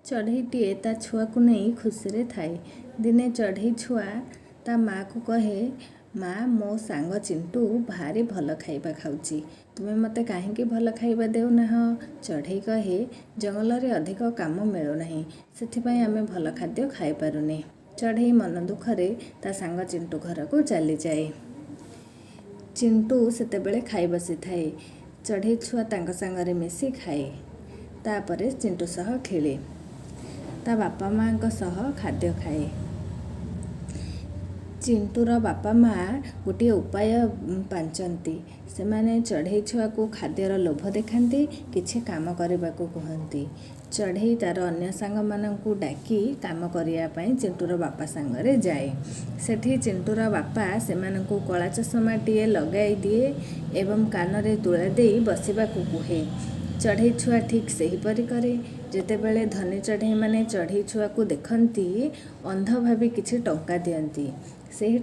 ଚଢ଼େଇଟିଏ ତା ଛୁଆକୁ ନେଇ ଖୁସିରେ ଥାଏ। ଦିନେ ଚଢ଼େଇ ଛୁଆ ତା ମାଆକୁ କହେ, "ମା, ମୋ ସାଙ୍ଗ ଚିଣ୍ଟୁ ଭାରି ଭଲ ଖାଇବା ଖାଉଛି। ତୁମେ ମୋତେ କାହିଁକି ଭଲ ଖାଇବା ଦେଉନାହଁ?" ଚଢ଼େଇ କହେ, "ଜଙ୍ଗଲରେ ଅଧିକ କାମ ମିଳୁନାହିଁ, ସେଥିପାଇଁ ଆମେ ଭଲ ଖାଦ୍ୟ ଖାଇପାରୁନେ।" ଚଢ଼େଇ ମନ ଦୁଃଖରେ ତା ସାଙ୍ଗ ଚିଣ୍ଟୁ ଘରକୁ ଚାଲିଯାଏ। ଚିଣ୍ଟୁ ସେତେବେଳେ ଖାଇ ବସିଥାଏ। ଚଢ଼େଇ ଛୁଆ ତାଙ୍କ ସାଙ୍ଗରେ ମିଶି ଖାଏ। ତା'ପରେ ଚିଣ୍ଟୁ ସହ ଖେଳେ। ତା ବାପା ମାଆଙ୍କ ସହ ଖାଦ୍ୟ ଖାଏ। ଚିଣ୍ଟୁର ବାପା ମାଆ ଗୋଟିଏ ଉପାୟ ପାଞ୍ଚନ୍ତି। ସେମାନେ ଚଢ଼େଇ ଛୁଆକୁ ଖାଦ୍ୟର ଲୋଭ ଦେଖାନ୍ତି, କିଛି କାମ କରିବାକୁ କୁହନ୍ତି। ଚଢ଼େଇ ତା'ର ଅନ୍ୟ ସାଙ୍ଗମାନଙ୍କୁ ଡାକି କାମ କରିବା ପାଇଁ ଚିଣ୍ଟୁର ବାପା ସାଙ୍ଗରେ ଯାଏ। ସେଠି ଚିଣ୍ଟୁର ବାପା ସେମାନଙ୍କୁ କଳା ଚଷମାଟିଏ ଲଗାଇ ଦିଏ ଏବଂ କାନରେ ତୁଳା ଦେଇ ବସିବାକୁ କୁହେ। ଚଢ଼େଇ ଛୁଆ ଠିକ୍ ସେହିପରି କରେ। ଯେତେବେଳେ ଧନୀ ଚଢ଼େଇମାନେ ଚଢ଼େଇ ଛୁଆକୁ ଦେଖନ୍ତି, ଅନ୍ଧ ଭାବି କିଛି ଟଙ୍କା ଦିଅନ୍ତି। ସେହି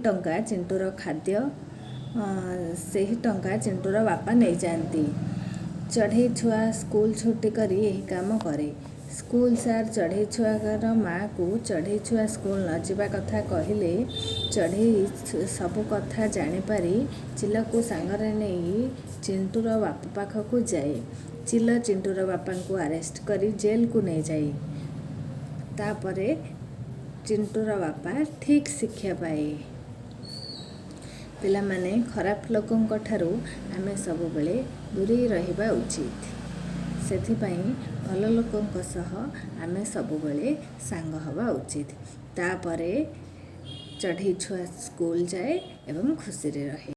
ଟଙ୍କା ଚିଣ୍ଟୁର ବାପା ନେଇଯାଆନ୍ତି। ଚଢ଼େଇ ଛୁଆ ସ୍କୁଲ ଛୁଟି କରି ଏହି କାମ କରେ। ସ୍କୁଲ ସାର୍ ଚଢ଼େଇ ଛୁଆର ମାଆକୁ ଚଢ଼େଇ ଛୁଆ ସ୍କୁଲ ନ ଯିବା କଥା କହିଲେ। ଚଢ଼େଇ ସବୁ କଥା ଜାଣିପାରି ଚିଲକୁ ସାଙ୍ଗରେ ନେଇ ଚିଣ୍ଟୁର ବାପା ପାଖକୁ ଯାଏ। ଚିଲ ଚିଣ୍ଟୁର ବାପାଙ୍କୁ ଆରେଷ୍ଟ କରି ଜେଲକୁ ନେଇଯାଏ। ତା'ପରେ ଚିଣ୍ଟୁର ବାପା ଠିକ୍ ଶିକ୍ଷା ପାଏ। ପିଲାମାନେ, ଖରାପ ଲୋକଙ୍କ ଠାରୁ ଆମେ ସବୁବେଳେ ଦୂରେଇ ରହିବା ଉଚିତ। ସେଥିପାଇଁ ଭଲ ଲୋକଙ୍କ ସହ ଆମେ ସବୁବେଳେ ସାଙ୍ଗ ହେବା ଉଚିତ। ତା'ପରେ ଚଢ଼େଇ ଛୁଆ ସ୍କୁଲ ଯାଏ ଏବଂ ଖୁସିରେ ରହେ।